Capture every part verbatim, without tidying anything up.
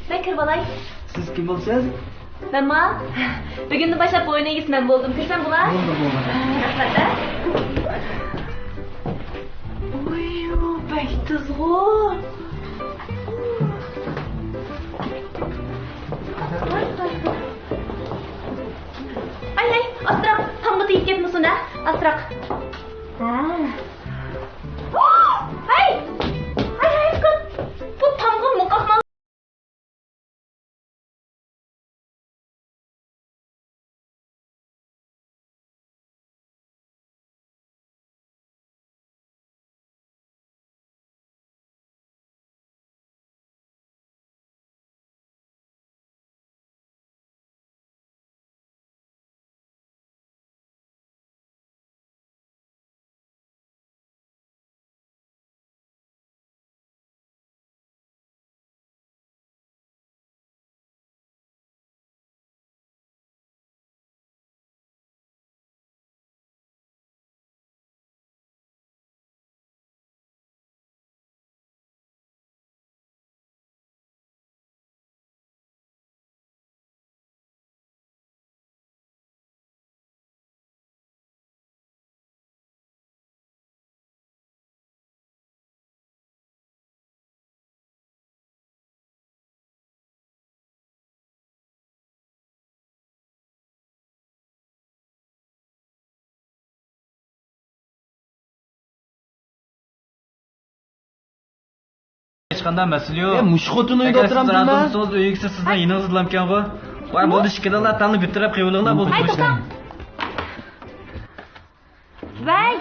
مەن كىرىۋالاي. سىز كىم بولىسىز؟ مەنما؟ بۈگۈندىن باشلاپ بۇ ئۆينىڭ ئىگىسى مەن بولدۇم. كىرسەم بولا؟ بولدى، بولدى. رەھمەت. ئۇيۇ، بەك تېزغۇ. ئاي، ئاي، ئاستىراق، تامغا تېگىپ كەتمىسۇن، ھە؟ ئاستىراق. ھە. ھەي! ھەي، ھەي، بۇ تامغا مۇقاقمال. ھېچقانداق مەسىلە يوق. ئە، مۇشۇ خوتۇن ئۆيدە ئەگەر سىز ئولتۇرامدىمەن. رازى بولسىڭىز، ئۆيگە سىزنىڭ يېنىڭىزدىلا ئىكەنغۇ. ۋاي، بولدى، ئىككىلىڭلار تاڭلا بىر تەرەپ قىلىۋېلىڭلار، بولدى، ھەي، توختاڭ. ۋەي!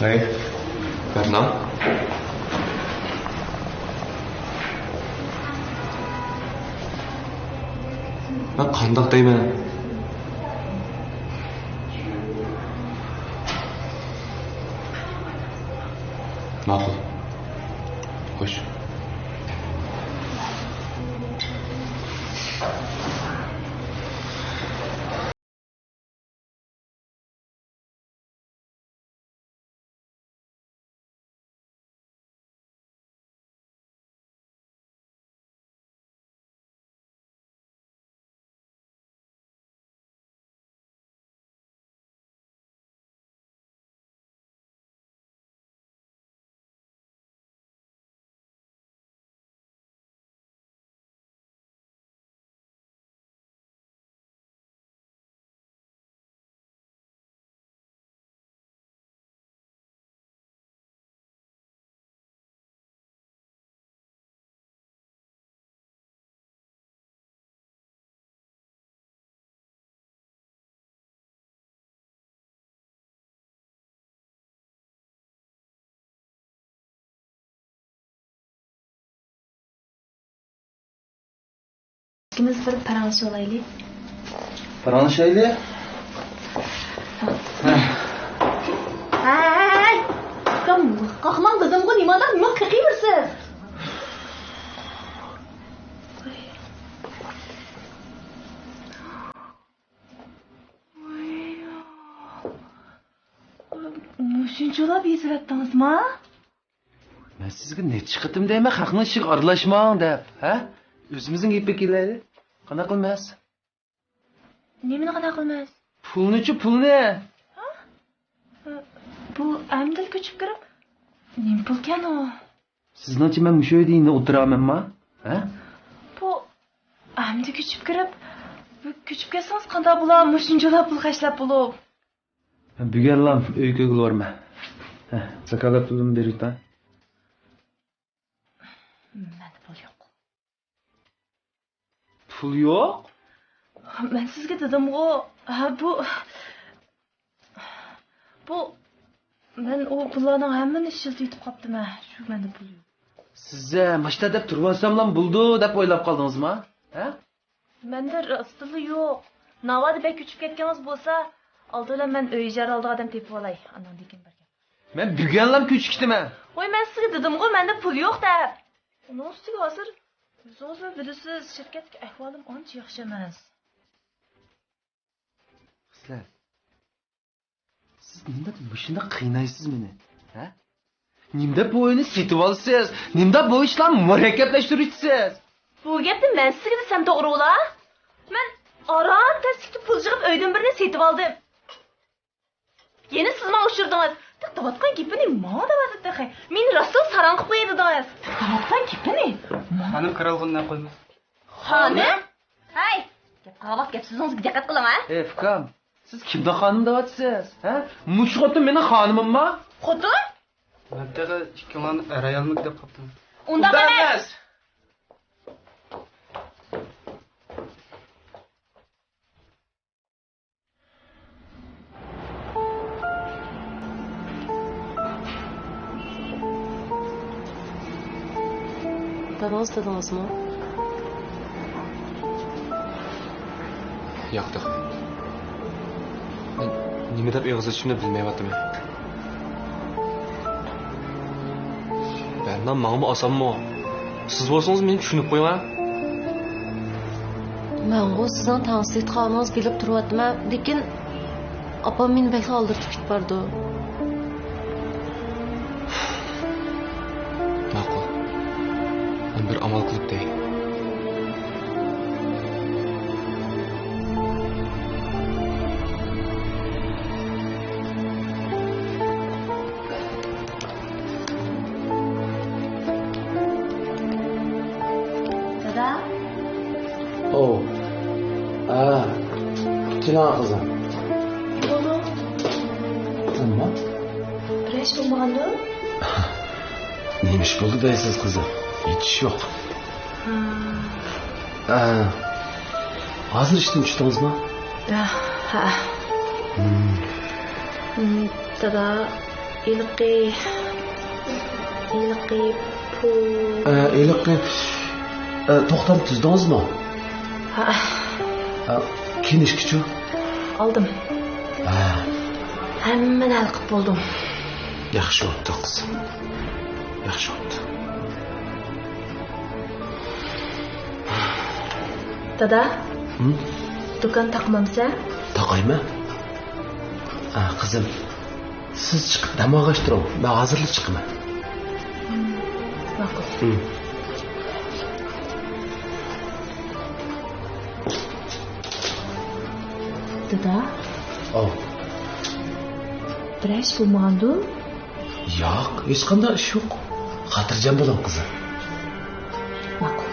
ھەي، بەرنا. مەن قانداق دەيمەن؟ ماقۇل. خوش. ئىككىمىز بىر پاراڭلىشىۋالايلى. پاراڭلىشايلى. ھەي، قاقماڭ دېدىمغۇ، نېمانداق نېمە قېقىۋېرىسىز؟ مۇشۇنچىلا بېزىۋەتتىڭىزما؟ مەن سىزگە نەچچە قېتىم دەيمەن، خەقنىڭ ئىشىغا ئارىلاشماڭ دەپ، ھە؟ ئۆزىمىزنىڭ گېپىگە كېلەيلى. قانداق قىلىمىز؟ نېمىنى قانداق قىلىمىز؟ پۇلنىچۇ، پۇلنى؟ ھە؟ بۇ ئەمدىلا كۆچۈپ كىرىپ، نېمە پۇلكەن ئۇ؟ سىزنىڭچە مەن مۇشۇ ئۆيدە يەنە ئولتۇرامەنما؟ ھە؟ بۇ ئەمدى كۆچۈپ كىرىپ، بۇ كۆچۈپ كەتسىڭىز قانداق بولا؟ مۇشۇنچىلا پۇل خەجلەپ بولۇپ. مەن بۈگۈنلا ئۆيگە كىرگىلى بارىمەن. ھە، زاكازات پۇلۇمنى بېرىۋېتىڭ. مەندە پۇل يوق. پۇل يوق؟ مەن سىزگە دېدىمغۇ، ھە، بۇ، بۇ، مەن ئۇ پۇللارنىڭ ھەممىنى ئىشلىتىۋېتىپ قاپتىمەن. شۇ مەندە پۇل يوق. سىز، ھە، ماشتا دەپ تۇرۇۋالساملا بولىدۇ دەپ ئويلاپ قالدىڭىزما؟ ھە؟ مەندە راستلا يوق. ناۋادا بەك كۆچۈپ كەتكىنىڭىز بولسا، ئالدى بىلەن مەن ئۆي ئىجارە ئالىدىغان ئادەم تېپىۋالاي. ئاندىن كېيىن بەرگەن. مەن بۈگۈنلا كۆچۈپ كېتىمەن. ۋاي، مەن سىزگە دېدىمغۇ، مەندە پۇل يوق دەپ. ئۇنىڭ ئۈستىگە ھازىر ئۆزىڭىزمۇ بىلىسىز، شىركەتتىكى ئەھۋالىم ئانچە ياخشى ئەمەس. خىسلەت، سىز نېمىدەپ مۇشۇنداق قىينايسىز مېنى؟ ھە؟ نېمىدەپ بۇ ئۆينى سېتىۋالىسىز؟ نېمىدەپ بۇ ئىشلارنى مۇرەككەپلەشتۈرۈۋېتىسىز؟ بۇ گەپنى مەن سىزگە دېسەم توغرىمۇلا؟ مەن ئاران تەسلىكتە پۇل يىغىپ ئۆيدىن بىرنى سېتىۋالدىم. يەنە سىز ماڭا ئۇچرىدىڭىز. تېخى دەۋاتقان گېپىنى ماڭا دەۋاتىدۇ تېخى. مېنى راستلا ساراڭ قىلىپ قويىدۇ دېدىڭىز. دەۋاتقان گېپىنى؟ خانىم كىرالغۇنى قويماس. خانىم؟ ھەي! گەپ قىلغان ۋاقىت گەپ سۆزىڭىزگە دىققەت قىلىڭ، ھە؟ ئەي، ئۇكام، سىز كىمداق خانىم دەۋاتىسىز، ھە؟ مۇشۇ خوتۇن مېنىڭ خانىمىمما؟ خوتۇن؟ مەن تېخى ئىككىڭلارنى ئەر-ئايالمىكىن دەپ قاپتىمەن. ئۇنداق ئۇنداق ئەمەس. ئەمەس. دادىڭىز دېدىڭىزمۇ؟ ياق تېخى. مەن نېمە دەپ ئېغىز ئېچىشىمنى بىلمەيۋاتىمەن. بەرنا ماڭىمۇ ئاسانمۇ؟ سىز بولسىڭىز مېنى چۈشىنىپ قويۇڭ ھە. مەنغۇ سىزنىڭ تەڭسىز ئېيتقانىڭىزنى بىلىپ تۇرۇۋاتىمەن، لېكىن ئاپام مېنى بەكلا ئالدىرىتىپ كېتىپ بارىدۇ. ماقۇل. مەن بىر ئامال قىلىپ دەي. دادا. ئوۋ. ھە. كېلىڭ قىزىم. بولۇڭ. نېمە؟ بىر ئىش بولمىغاندۇ؟ نېمە ئىش بولدى دەيسىز قىزىم؟ ھېچ ئىش يوق. ھە. ھە. ھازىر ئىشتىن چۈشتىڭىزمۇ؟ ھە. ھە. ھىم. ھىم، دادا، ھېلىقى، ھېلىقى پۇل. ئە، ھېلىقى، ئە، توختام تۈزدىڭىزمۇ؟ ھە. ئە، كىنىشكىچۇ؟ ئالدىم. ھە. ھەممىنى ھەل قىلىپ بولدۇم. ياخشى بوپتۇ قىزىم. ياخشى بوپتۇ. دادا، ھىم؟ دۇكان تاقىمامسەن؟ تاقايمەن. ئا، قىزىم، سىز چىقىپ دەم ئالغاچ تۇرۇڭ، مەن ھازىرلا چىقىمەن. ماقۇل. ھىم. دادا. ئاۋ. بىرەر ئىش بولمىغاندۇ؟ ياق، ھېچقانداق ئىش يوق. خاتىرجەم بولۇڭ، قىزىم. ماقۇل.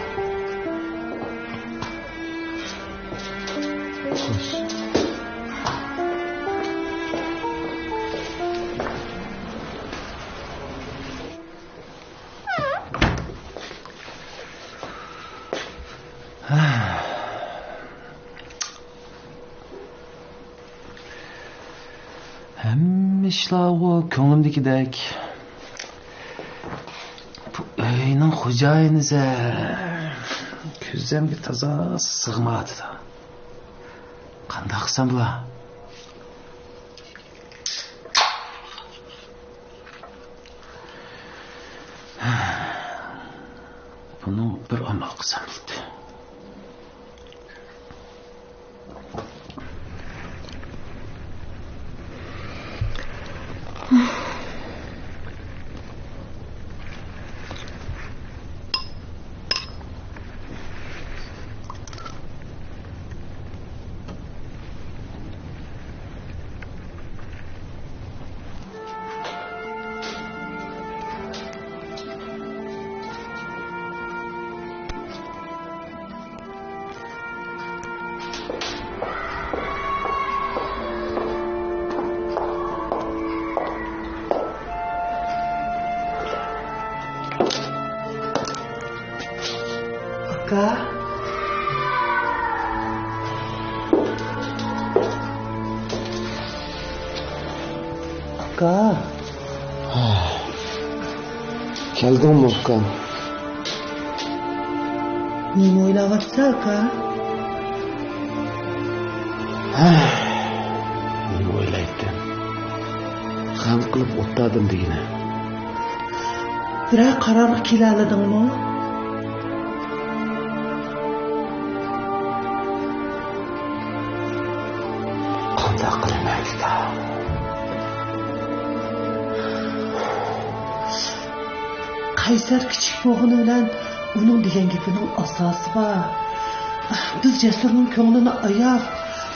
ھەممە ئىشلارغۇ كۆڭلۈمدىكىدەك. بۇ ئۆينىڭ خوجايىنى زەر. كۆزۈمگە تازا سىغمايۋاتىدۇ. قانداق قىلسام بولا؟ بۇنىڭ بىر ئامال قىلسام بولدى. ئاكا. ئاكا. كەلدىڭمۇ، ئۇكام؟ نېمە ئويلاۋاتىسەن، ئاكا؟ نېمە ئويلايتتىم؟ قىلىپ ئولتۇردۇم دېگىنە. بىرەر قارارغا كېلەلىدىڭمۇ؟ قانداق قىلىمەن، ئاكا؟ قەيسەر كىچىك بولغىنى بىلەن ئۇنىڭ دېگەن گېپىنىڭ ئاساسى بار. بىز جەسۇرنىڭ كۆڭلىنى ئاياپ،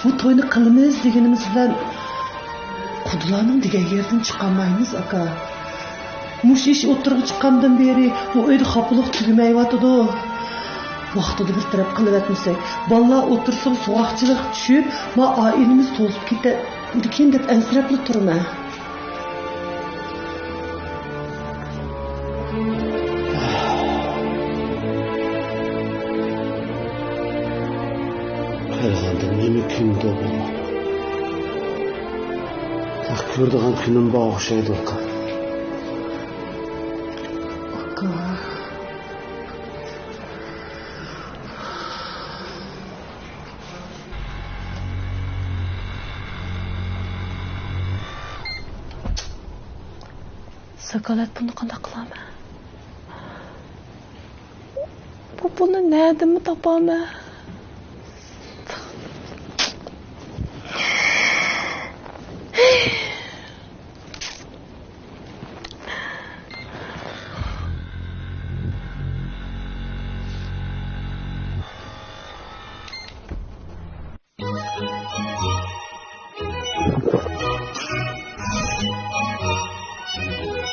بۇ توينى قىلىمىز دېگىنىمىز بىلەن، قۇدىلارنىڭ دېگەن يېرىدىن چىقالمايمىز، ئاكا. مۇشۇ ئىش ئوتتۇرىغا چىققاندىن بېرى بۇ ئۆيدە خاپىلىق تۈگىمەيۋاتىدۇ. ۋاقتىدا بىر تەرەپ قىلىۋەتمىسەك، بالىلار ئوتتۇرىسىغا سوغۇقچىلىق چۈشۈپ، ما ئائىلىمىز توزۇپ كېتىدىكەن دەپ ئەنسىرەپلا تۇرىمەن. قارىغاندا نېمە كۈندۇ بۇ؟ تېخى كۆرىدىغان كۈنۈم بار ئوخشايدۇ، ئاكا. ئاكا. زاكالەت پۇلنى قانداق قىلارمەن؟ بۇ پۇلنى نەدىنمۇ تاپارمەن؟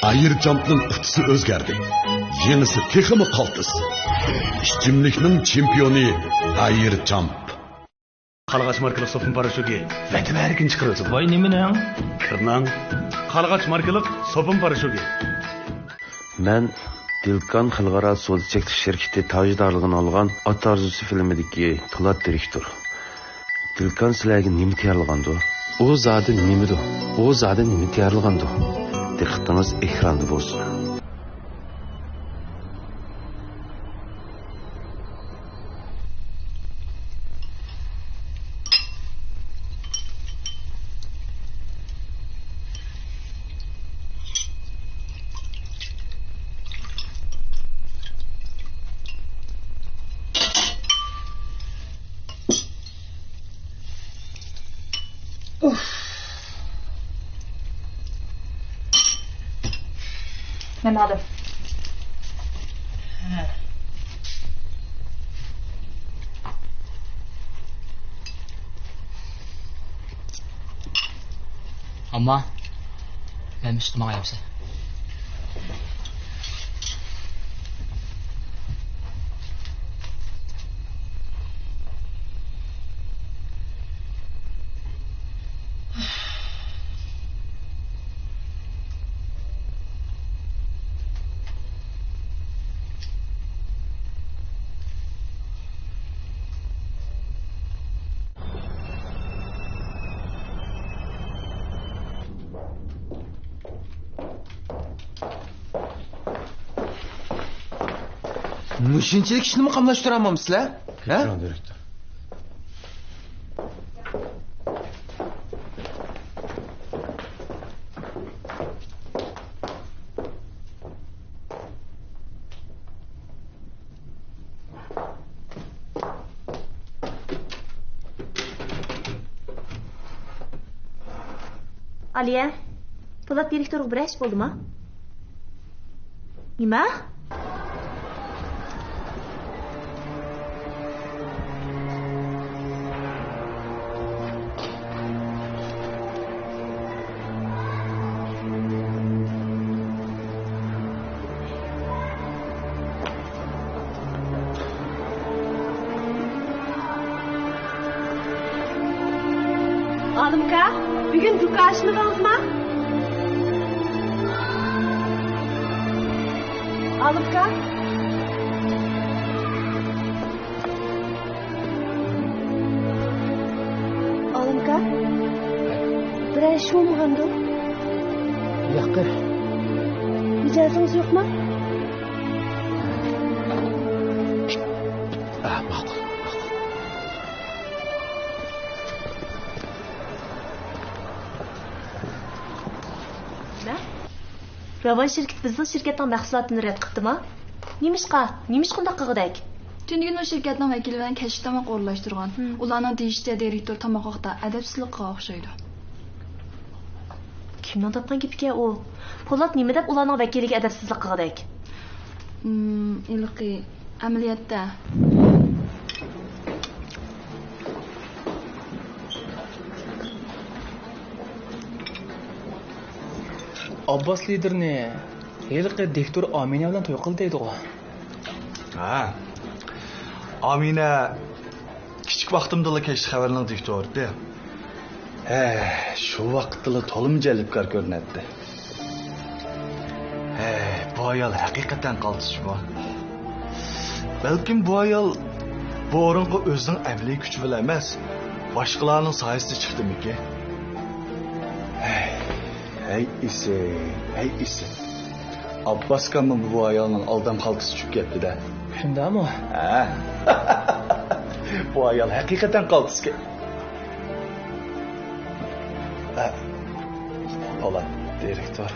ئايرچامپنىڭ قۇتىسى ئۆزگەردى. يېڭىسى تېخىمۇ قالتىس. ئىچىملىكنىڭ چېمپىيونى ئايرچامپ. قارلىغاچ ماركىلىق سوپۇن پاراشوكى ۋەتىۋەرىكىنى چىقىرىۋېتىڭ. ۋاي، نېمىنىڭ؟ كىرنىڭ. قارلىغاچ ماركىلىق سوپۇن پاراشوكى. مەن دىلكان خەلقئارا سودا چەكلىك شىركىتى تاجدارلىقىنى ئالغان ئات ئارزۇسى فىلىمىدىكى پولات دىرېكتور. دىلكان سىلەرگە نېمە تەييارلىغاندۇ؟ ئۇ زادى نېمىدۇ؟ ئۇ زادى نېمە تەييارلىغاندۇ؟ دىققىتىڭىز ئېكراندا بولسۇن. ئۇف. مەن ئالدىم. ئەمما مەن ئۈستۈمە ئايامسەن. مۇشۇنچىلىك ئىشنىمۇ قاملاشتۇرالمامسىلەر؟ ھە؟ كەچۈرۈڭ، دىرېكتور. ئالىيە، پولات دىرېكتورغا بىر ئىش بولدىما؟ نېمە؟ ئالىمكا، بۈگۈن دۇكان ئاچمىدىڭىزما؟ ئالىمكا؟ ئالىمكا، بىرەر ئىش بولمىغاندۇ؟ ياق. مىجەزىڭىز يوقما؟ ئا، ماقۇل، ماقۇل. راۋان شىركىتى بىزنىڭ شىركەتنىڭ مەھسۇلاتىنى رەت قىپتىما؟ نېمىشقا؟ نېمىشقا ئۇنداق قىلغۇدەك؟ تۈنۈگۈن ئۇ شىركەتنىڭ ۋەكىلى بىلەن كەچلىك تاماق ئورۇنلاشتۇرغان. ھىم. ئۇلارنىڭ دېيىشىچە، دىرېكتور تاماق ۋاقتىدا ئەدەپسىزلىك قىلغان ئوخشايدۇ. كىمنىڭ تاپقان گېپىكەن ئۇ؟ پولات نېمە دەپ ئۇلارنىڭ ۋەكىلىگە ئەدەپسىزلىك قىلغۇدەك؟ ھىم، ھېلىقى ئەمەلىيەتتە. ئابباس لىدىرنى ھېلىقى دىكتور ئامىنە بىلەن توي قىلدى دەيدىغۇ. ھە. ئامىنە كىچىك ۋاقتىمدىلا كەچلىك خەۋەرلىرىڭ دىكتور ئىدى. ھە، شۇ ۋاقىتتىلا تولىمۇ جەلپكار كۆرۈنەتتى. ھەي، بۇ ئايال ھەقىقەتەن قالتىسچىمۇ؟ بەلكىم بۇ ئايال بۇ ئورۇنغا ئۆزىنىڭ ئەمەلىي كۈچى بىلەن ئەمەس، باشقىلارنىڭ سايىسىدا چىقتىمىكىن؟ ھەي، ھەي ئىسىت، ھەي ئىسىت. ئابباسكاممۇ بۇ ئايالنىڭ ئالدام خالتىسى چۈشۈپ كەتتى-دە. شۇنداقمۇ؟ ھە. بۇ ئايال ھەقىقەتەن قالتىسكەن. ھە، پولات دىرېكتور.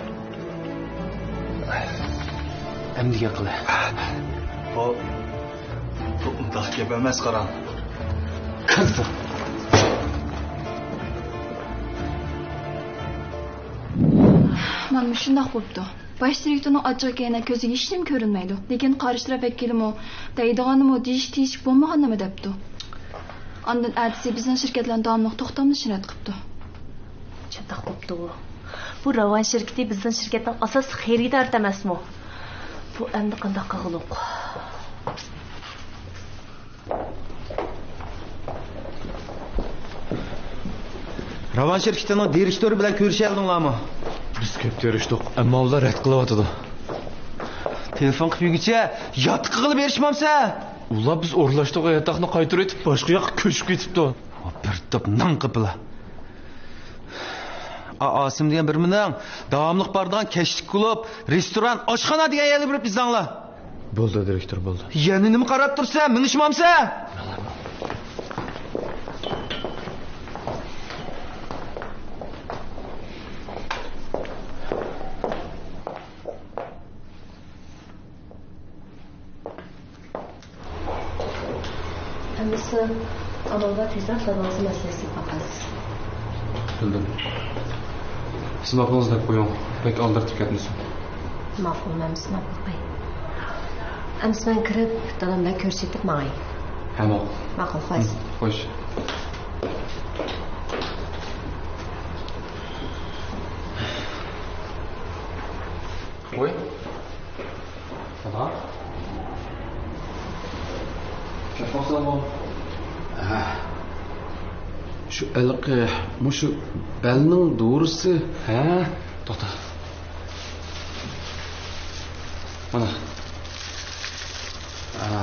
ئەمدى گەپ قىلە. بۇ، بۇ ئۇنداق گەپ ئەمەس، قاراڭ. قىزىق. مانا مۇشۇنداق بوپتۇ. باش دىرېكتورنىڭ ئاچچىقى كەينىدە كۆزىگە ھېچنېمە كۆرۈنمەيدۇ. لېكىن قارشى تەرەپ ۋەكىلىمۇ دەيدىغاننىمۇ، دېيىشكە تېگىشلىك بولمىغاننىمۇ دەپتۇ. ئاندىن ئەتىسى بىزنىڭ شىركەت بىلەن داۋاملىق توختامنى رەت قىپتۇ. چاتاق بوپتۇ. بۇ راۋان شىركىتى بىزنىڭ شىركەتنىڭ ئاساسلىق خېرىدارى ئەمەسمۇ؟ بۇ ئەمدى قانداق قىلغۇلۇق؟ راۋان شىركىتىنىڭ دىرېكتورى بىلەن كۆرۈشەلىدىڭلارمۇ؟ بىز كۆپ كۆرۈشتۇق، ئەمما ئۇلار رەت قىلىۋاتىدۇ. تېلېفون قىلىپ يۈرگۈچە ياتىقىغىلا بېرىشمامسەن؟ ئۇلار بىز ئورۇنلاشتۇرغان ياتاقنى قايتۇرۇۋېتىپ، باشقا ياققا كۆچۈپ كېتىپتۇ. بىر توپ نان قېپىلا. ئا، ئاسىم دېگەن بىر مېنىڭ داۋاملىق بارىدىغان كەچلىك كۇلۇب، رېستوران، ئاشخانا دېگەن يەرگە بېرىپ ئىزدەڭلار. بولدى، دىرېكتور، بولدى. يەنە نېمە قاراپ تۇرسەن؟ مېڭىشمامسەن؟ ئەمىسە، ئانىڭغا تېزرەك دادىڭىزنى مەسلىھەتلىشىپ باقايسىز. بىلدىم. سىز ماقۇلىڭىز دەپ قويۇڭ، بەك ئالدىرىتىپ كەتمىسۇن. ماقۇل، ئەمىسە ماقۇل قوي. ئەمىسە مەن كىرىپ، دادام بىلەن كۆرۈشۈۋېتىپ ماڭاي. ھە، ماقۇل. ماقۇل، خوش. ھە، خوش. ۋوي. دادا. كەپ قاپسەنغۇ؟ ھە. شۇ ھېلىقى، مۇشۇ بەلنىڭ دورىسى. ھە؟ توختا. مانا. ھە.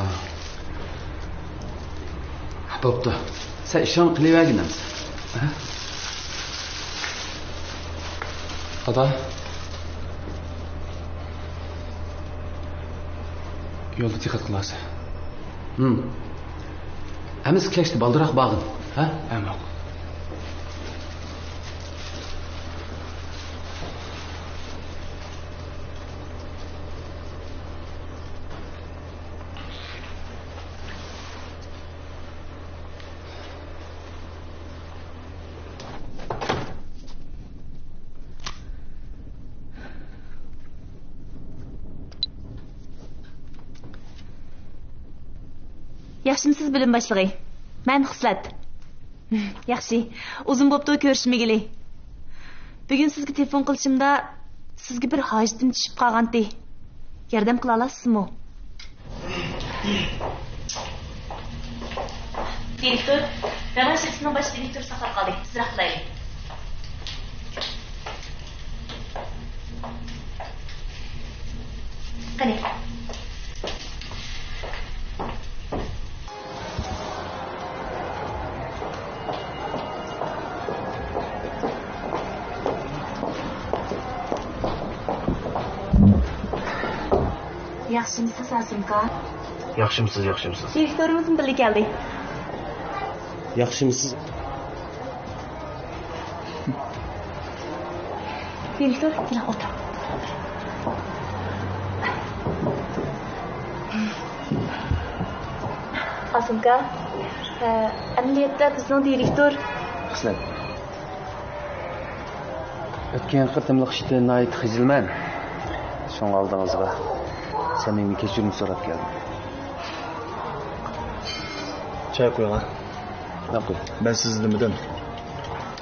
بوپتۇ. سەن ئىشىڭنى قىلىۋەرگىن ئەمسە. ھە؟ دادا. يولدا دىققەت قىلارسەن. ھىم. ئەمىسە كەچتە بالدۇراق بارغىن. ھە؟ ھە، ماقۇل. ياخشىمۇسىز، بۆلۈم باشلىقى؟ مەن خىسلەت. ياخشى. ئۇزۇن بوپتۇ كۆرۈشمىگىلى. بۈگۈن سىزگە تېلېفون قىلىشىمدا سىزگە بىر ھاجىتىم چۈشۈپ قالغانتى. ياردەم قىلالامسىزمۇ؟ دىرېكتور، راۋان شىركىتىنىڭ باش دىرېكتورى ساقلاپ قالدى. تېزرەك قىلايلى. قېنى. ياخشىمۇسىز، ئاسىمكا؟ ياخشىمۇسىز، ياخشىمۇسىز؟ دىرېكتورىمىزمۇ بىللە كەلدى. ياخشىمۇسىز؟ دىرېكتور، كېلىڭ، ئولتۇرۇڭ. ئاسىمكا، ئە، ئەمەلىيەتتە بىزنىڭ دىرېكتور. خىسلەت. ئۆتكەن قېتىملىق ئىشتىن ناھايىتى خىجىلمەن. شۇڭا ئالدىڭىزغا سەمىمىي كەچۈرۈم سوراپ كەلدىم. چاي قۇيۇڭ، ھە؟ ماقۇل. مەن سىزنى نېمىدىن؟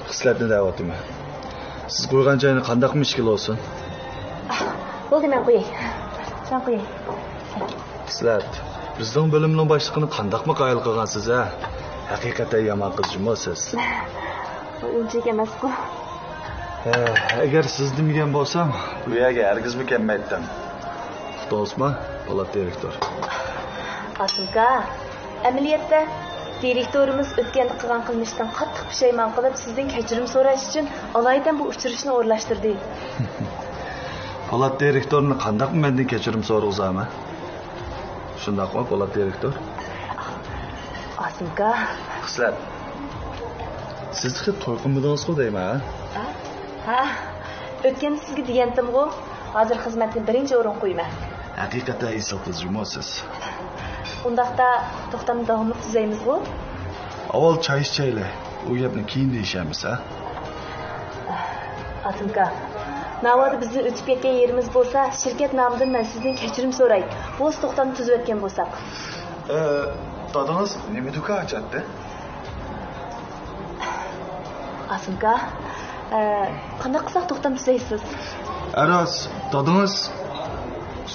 خىسلەتنى دەۋاتىمەن. سىز قۇيغان چاينى قانداقمۇ ئىچكىلى بولسۇن؟ بولدى، مەن قۇياي. مەن قۇياي. خىسلەت، بىزنىڭ بۆلۈمنىڭ باشلىقىنى قانداقمۇ قايىل قىلغانسىز، ھە؟ ھەقىقەتەن يامان قىز جۇمۇ سىز. ئۇنچىلىك ئەمەسقۇ. ھە، ئەگەر سىز دېمىگەن بولسام، بۇ يەرگە ھەرگىزمۇ كەلمەيتتىم. ئۇقتىڭىزمۇ، پولات دىرېكتور؟ ئاسىمكا، ئەمەلىيەتتە، دىرېكتورىمىز ئۆتكەندە قىلغان قىلمىشىدىن قاتتىق پۇشايمان قىلىپ، سىزدىن كەچۈرۈم سوراش ئۈچۈن ئالايىتەن بۇ ئۇچرىشىشنى ئورۇنلاشتۇردى. پولات دىرېكتورنى قانداقمۇ مەندىن كەچۈرۈم سورىغۇزامەن؟ شۇنداقمۇ، پولات دىرېكتور؟ ئاسىمكا. خىسلەت. سىز تېخى توي قىلمىدىڭىزغۇ دەيمەن، ھە؟ ھە؟ ھە. ئۆتكەندە سىزگە دېگەنتىمغۇ، ھازىر خىزمەتنى بىرىنچى ئورۇنغا قويىمەن. ھەقىقەتەن ئېسىل قىز جۇمۇ سىز. ئۇنداقتا توختامنى داۋاملىق تۈزەيمىزغۇ؟ ئاۋۋال چاي ئىچەيلى. ئۇ گەپنى كېيىن دېيىشەرمىز، ھە؟ ئاسىمكا، ناۋادا بىزدىن ئۆتۈپ كەتكەن يېرىمىز بولسا، شىركەت نامىدىن مەن سىزدىن كەچۈرۈم سوراي. بولسا توختامنى تۈزۈۋەتكەن بولساق. ئە، دادىڭىز نېمە دۇكان ئاچاتتى؟ ئاسىمكا، ئە، قانداق قىلساق توختام تۈزەيسىز؟ ئەراس، دادىڭىز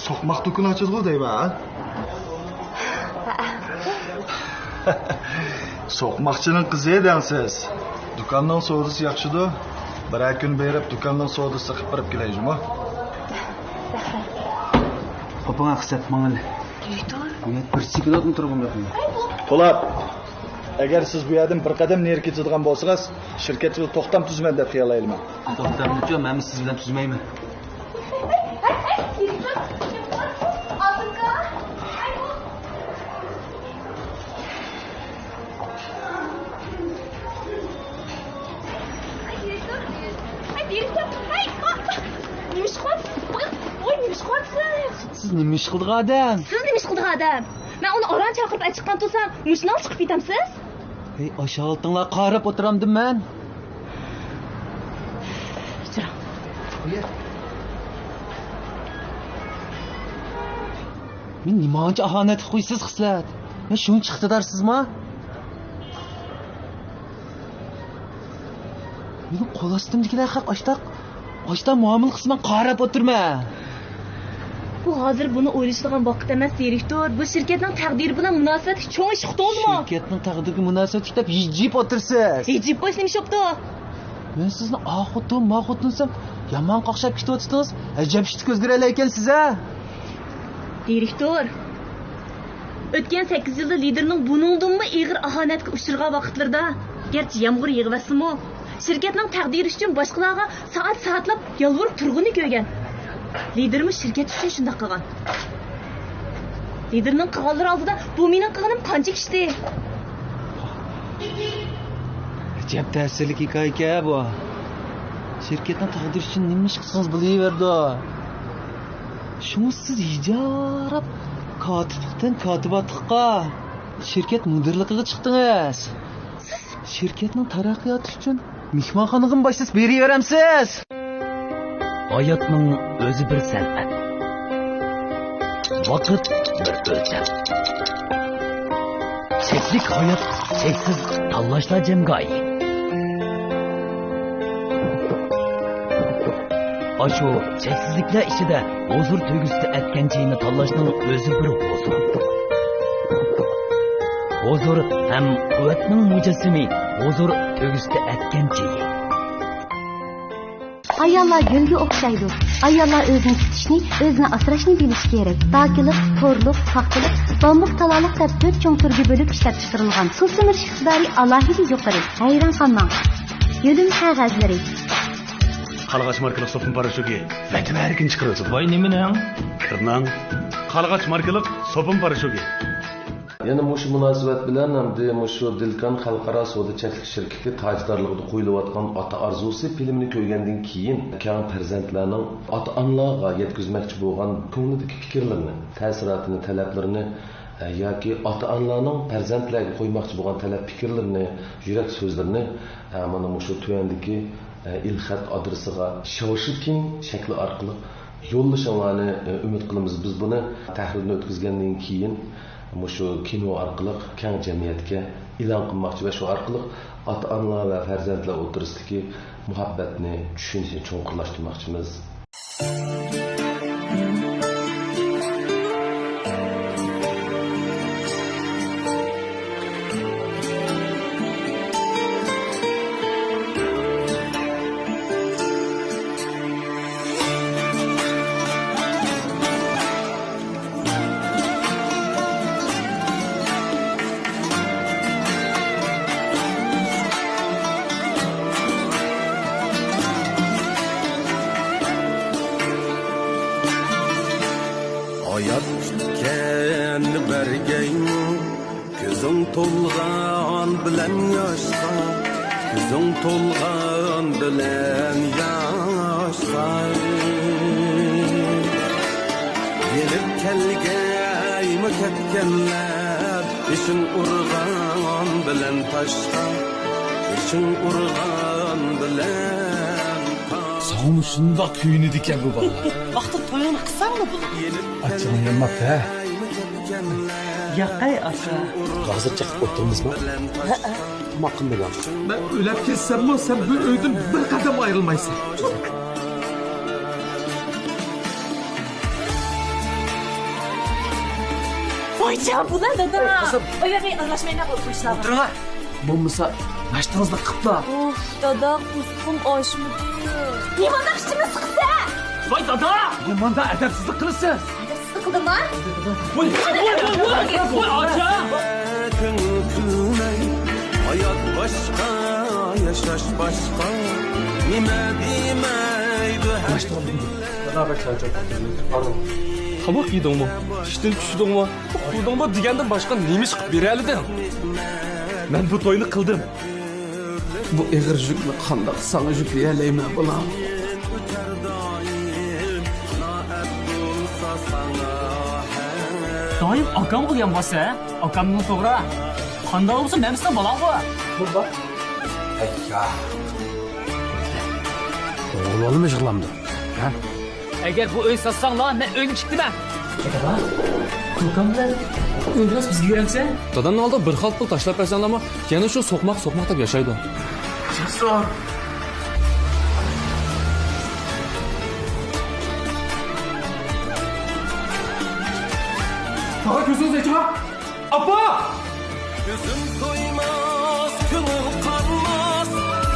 سوقماق دۇكىنى ئاچىدىغۇ دەيمەن، ھە؟ سوقماقچىنىڭ قىزى دەڭسىز. دۇكاننىڭ سودىسى ياخشىدۇ. بىرەر كۈن بېرىپ، دۇكاننىڭ سودىسى قىلىپ بېرىپ كېلەي جۇمۇ. قوپۇڭ، خىسلەت، ماڭىلى. دىرېكتور. بۇ يەردە بىر سېكۇندمۇ تۇرغۇم يوق. پولات، ئەگەر سىز بۇ يەردىن بىر قەدەم نېرى كېتىدىغان بولسىڭىز، شىركەتتە توختام تۈزىمەن دەپ خىيال ئايلىماڭ. توختامنىچۇ، مەنمۇ سىز بىلەن تۈزمەيمەن. نېمە ئىش قىلىۋاتىسىز؟ ۋاي، نېمە ئىش قىلىۋاتىسىز؟ سىز نېمە ئىش قىلىدىغان ئادەم؟ سىز نېمە ئىش قىلىدىغان ئادەم؟ مەن ئۇنى ئاران چاقىرىپ ئەچىققان تۇرسام، مۇشۇنداق چىقىپ كېتەمسىز؟ ھەي، ئاشۇ ھالىتىڭلارغا قاراپ ئولتۇرامدىم مەن. كەچۈرۈڭ. مېنى نېمانچە ئاھانەتلىك قويىسىز، خىسلەت؟ مەن شۇنچە ئىقتىدارسىزما؟ مېنىڭ قول ئاستىمدىكىلەر خەق ئاشتاق، ئاشتاق مۇئامىلە قىلسا مەن قاراپ ئولتۇرىمەن. بۇ ھازىر بۇنى ئويلىشىدىغان ۋاقىت ئەمەس، دىرېكتور. بۇ شىركەتنىڭ تەقدىرى بىلەن مۇناسىۋەتلىك چوڭ ئىش، ئۇقتىڭىزمۇ؟ شىركەتنىڭ تەقدىرىگە مۇناسىۋەتلىك دەپ ھىجىيىپ ئولتۇرىسىز. ھىجىيىپ قويسا نېمە ئىش بوپتۇ؟ مەن سىزنى ئا خوتۇن، ما خوتۇن دېسەم، يامان قاقشاپ كېتىۋاتىسىز. ئەجەب ئىشتىك ئۆزگىرەلەيكەنسىز، ھە؟ دىرېكتور، ئۆتكەن سەككىز يىلدا لىدېرنىڭ بۇنىڭدىنمۇ ئېغىر ئاھانەتكە ئۇچرىغان ۋاقىتلىرىدا، گەرچە يامغۇر يېغىۋەتسىمۇ، شىركەتنىڭ تەقدىرى ئۈچۈن باشقىلارغا سائەت-سائەتلەپ يالۋۇرۇپ تۇرغىنىنى كۆرگەن. لىدېرمۇ شىركەت ئۈچۈن شۇنداق قىلغان. لىدېرنىڭ قىلغانلىرى ئالدىدا بۇ مېنىڭ قىلغىنىم قانچە كىچىكتى؟ ئەجەب تەسىرلىك ھېكايىكەن بۇ. شىركەتنىڭ تەقدىرى ئۈچۈن نېمە ئىش قىلسىڭىز بولۇۋېرىدۇ. شۇڭا سىز ھىجاراپ كاتىپلىقتىن كاتىباتلىققا، شىركەت مۇدىرلىقىغا چىقتىڭىز. شىركەتنىڭ تەرەققىياتى ئۈچۈن مېھمانخانىغىمۇ باشلىسا بېرىۋېرەمسىز؟ ھاياتنىڭ ئۆزى بىر سەنئەت. ۋاقىت بىر ئۆلچەم. چەكلىك ھايات، چەكسىز تاللاشلار جەمگاھى. ئاشۇ چەكسىزلىكلەر ئىچىدە ھۇزۇر تۆگىسىدە ئەتكەن چېيىنى تاللاشنىڭ ئۆزى بىر ھۇزۇر. ھۇزۇر ھەم قۇۋۋەتنىڭ مۇجەسسىمى، ھۇزۇر تۆگىسىدە ئەتكەن چېيى. ئاياللار گۈلگە ئوخشايدۇ. ئاياللار ئۆزىنى تۇتۇشنى، ئۆزىنى ئاسراشنى بىلىشى كېرەك. داكىلىق، تورلۇق، پاختىلىق، بامبۇك، تالالىق دەپ تۆت چوڭ تۈرگە بۆلۈپ ئىشلەپچىقىرىلغان. سۇ سۈمۈرۈش ئىقتىدارى ئالاھىدە يۇقىرى. ھەيران قالماڭ. يۆلىمىش قەغەزلىرى. قارلىغاچ ماركىلىق سوپۇن پاراشوكى ۋەتىمە ئەركىن چىقىرىۋېتىدۇ. ۋاي نېمىنىڭ؟ كىرنىڭ. قارلىغاچ ماركىلىق سوپۇن پاراشوكى. يەنە مۇشۇ مۇناسىۋەت بىلەن ئەمدى مۇشۇ دىلكان خەلقئارا سودا چەكلىك شىركىتى تاجدارلىقىدا قويۇلۇۋاتقان ئاتا ئارزۇسى فىلىمىنى كۆرگەندىن كېيىن، كەڭ پەرزەنتلەرنىڭ ئاتا-ئانىلارغا يەتكۈزمەكچى بولغان كۆڭلىدىكى پىكىرلىرىنى، تەسىراتىنى، تەلەپلىرىنى ياكى ئاتا-ئانىلارنىڭ پەرزەنتلەرگە قويماقچى بولغان تەلەپ پىكىرلىرىنى، يۈرەك سۆزلىرىنى، ئە، مانا مۇشۇ تۆۋەندىكى، ئە، ئېلخەت ئادرېسىغا شاۋشىكىن شەكلى ئارقىلىق يوللىشىڭلارنى، ئە، ئۈمىد قىلىمىز. بىز بۇنى تەھرىردىن ئۆتكۈزگەندىن كېيىن مۇشۇ كىنو ئارقىلىق كەڭ جەمئىيەتكە ئېلان قىلماقچى ۋە شۇ ئارقىلىق ئاتا-ئانىلار ۋە پەرزەنتلەر ئوتتۇرىسىدىكى مۇھەببەتنى، چۈشىنىشنى چوڭقۇرلاشتۇرماقچىمىز. ھايات كۈتكەننى بەرگەيمۇ، كۆزۈڭ تولغان بىلەن ياشقا، كۆزۈڭ تولغان بىلەن ياشقا. يېنىپ كەلگەيمۇ كەتكەنلەر، بېشىڭ ئۇرغان بىلەن تاشقا، بېشىڭ ئۇرغان بىلەن تاشقا. ساڭىمۇ شۇنداق كۆيۈنىدىكەن بۇ بالىلار. ۋاقتىدا تويۇڭنى قىلساڭلا بولىدۇ. ئاچچىقىڭ يانماپتۇ ھە؟ ياقەي ئاكا. ھازىر چېقىپ ئولتۇرىمىزمۇ؟ ھەئە. تاماق قىلمىدىڭ. مەن ئۆلۈپ كەتسەممۇ، سەن بۇ ئۆيدىن بىر قەدەم ئايرىلمايسەن. ۋاي جان، بۇلار دادا. ئاي، قىزىم. ئۇ يەرگە ئارىلاشمايلا بۇ ئىشلارغا. ئولتۇرۇڭا. بولمىسا، ناشتىڭىزنى قىپلا. ئۇف، دادا، قورسىقىم ئاچمىدى. نېمانداق ئىچىمنى سىقىسەن؟ ۋاي دادا! نېمانداق ئەدەپسىزلىك قىلىسىز؟ ئەدەپسىزلىك قىلدىمما؟ ۋاي، ۋاي، ۋاي، ۋاي، ۋاي، ئاچا! ھايات باشقا، ياشاش باشقا. نېمە دېمەيدۇ ھەر كىم. تاماق يېدىڭمۇ؟ چۈشتىن چۈشتۈڭمۇ؟ ئۇخلىدىڭمۇ دېگەندىن باشقا نېمە ئىش قىلىپ بېرەلىدىڭ؟ مەن بۇ توينى قىلدىم. بۇ ئېغىر يۈكنى قانداق ساڭا يۈكلىيەلەيمەن، بالام؟ دائىم ئاكامغا يانباسسەن، ھە؟ ئاكامنىڭ توغرا. قانداق بولسا مەن سېنىڭ بالاڭغۇ. بۇ بار. ئەييا. ئوغۇل بالىمۇ يىغلامدۇ؟ ھە؟ ئەگەر بۇ ئۆي ساتساڭلار، مەن ئۆينى تىكتىمەن. دادا، كوكام بىلەن ئۆينى راست بىزگە بېرەمسەن؟ دادامنىڭ ئالدىغا بىر خال پۇل تاشلاپ بەرسەڭلارمۇ، يەنە شۇ سوقماق، سوقماق دەپ ياشايدۇ. جاسۇر! تاغا كۆزىڭىز ئېچىڭا! ئاپا! كۆزۈم تويماس، كۆڭۈل قانماس،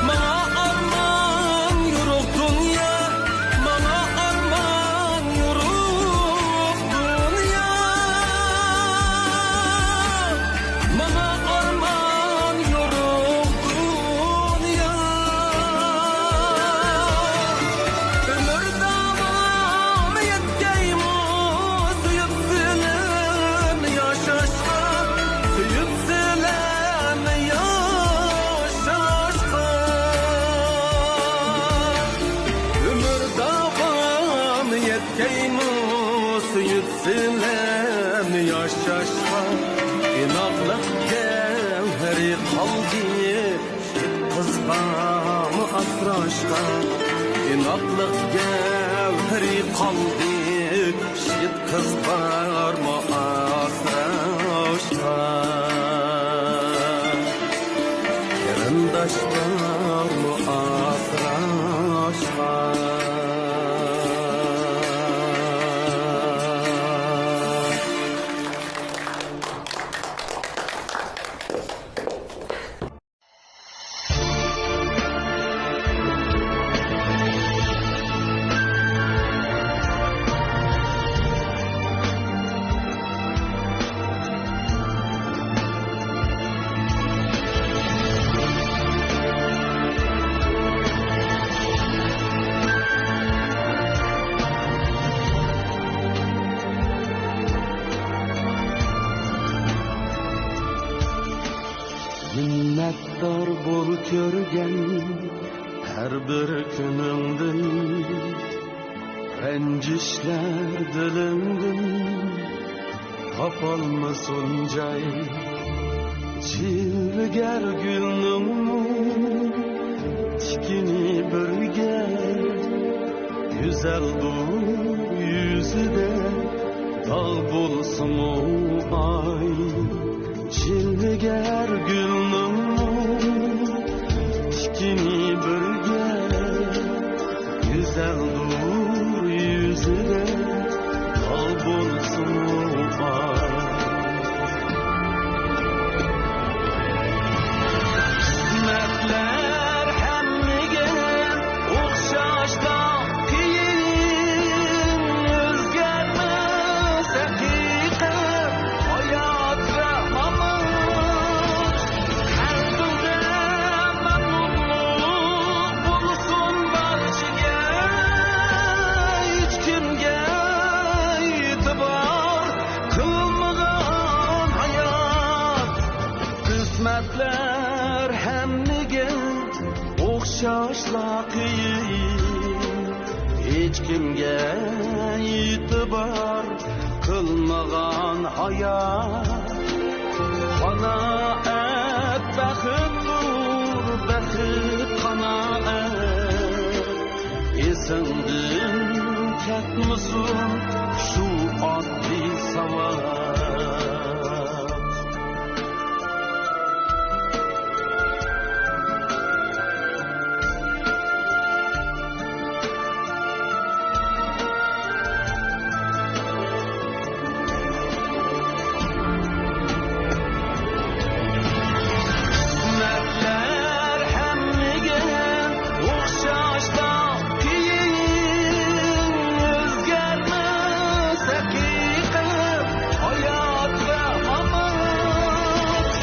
ماڭا ئارمان يورۇق دۇنيا، ماڭا ئارمان يورۇق دۇنيا، ماڭا ئارمان يورۇق دۇنيا. ئۆمۈر داۋامى يەتكەيمۇ سۆيۈپ سېنى ياشاشقا، سۆيۈپ سېنى ياشاشقا. ئۆمۈر داۋامى يەتكەيمۇ سۆيۈپ سېنى ياشاشقا. ئىناقلىق گەۋھىرى قالدى يىگىت قىز بارمۇ ئاسراشقا؟ ئىناقلىق گەۋھىرى قالدى يىگىت قىز بارمۇ ئاسراشقا؟ قېرىنداش بارمۇ ئاسراشقا؟ مىننەتدار بول كۆرگەن ھەر بىر كۈنۈڭدىن، رەنجىشلەر دىلىڭدىن تاپالمىسۇن جاي جىلۋىگەر گۈلنىڭمۇ تىكىنى بىرگە. گۈزەلدۇر يۈزىدە داغ بولسىمۇ ئاي، جىلۋىگەر گۈلنىڭمۇ تىكىنى بىرگە. گۈزەلدۇر يۈزىدە داغ بولسىمۇ ئاي. قىسمەتلەر ھەممىگە ئوخشاشلا قىيىن، ئۆزگەرمەس ھەقىقەت، ھايات ۋە مامات. قەلبىڭدە مەمنۇنلۇق بولسۇن بارچىگە، ھېچكىمگە ئېتىبار قىلمىغان ھايات. قىسمەتلەر ھەممىگە ئوخشاشلا قىيىن، ھېچكىمگە ئېتىبار قىلمىغان ھايات. قانائەت بەختتۇر، بەخت قانائەت. ئېسىڭدىن كەتمىسۇن شۇ ئاددىي ساۋات. قىسمەتلەر ھەممىگە ئوخشاشلا قىيىن، ئۆزگەرمەس ھەقىقەت، ھايات ۋە مامات.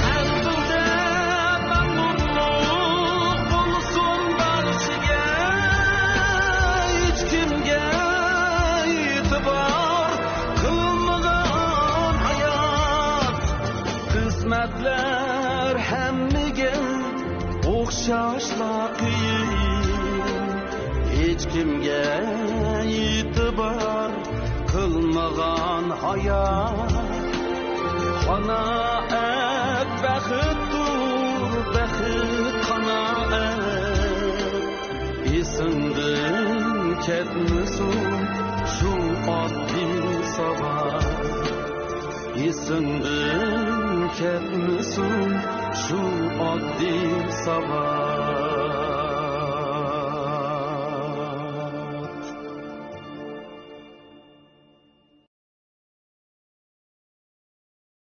قەلبىڭدە مەمنۇنلۇق بولسۇن بارچىگە، ھېچكىمگە ئېتىبار قىلمىغان ھايات. قىسمەتلەر ھەممىگە ئوخشاشلا قىيىن، ھېچكىمگە ئېتىبار قىلمىغان ھايات. قانائەت بەختتۇر، بەخت قانائەت. ئېسىڭدىن كەتمىسۇن شۇ ئاددىي ساۋات. ئېسىڭدىن كەتمىسۇن شۇ ئاددىي ساۋات.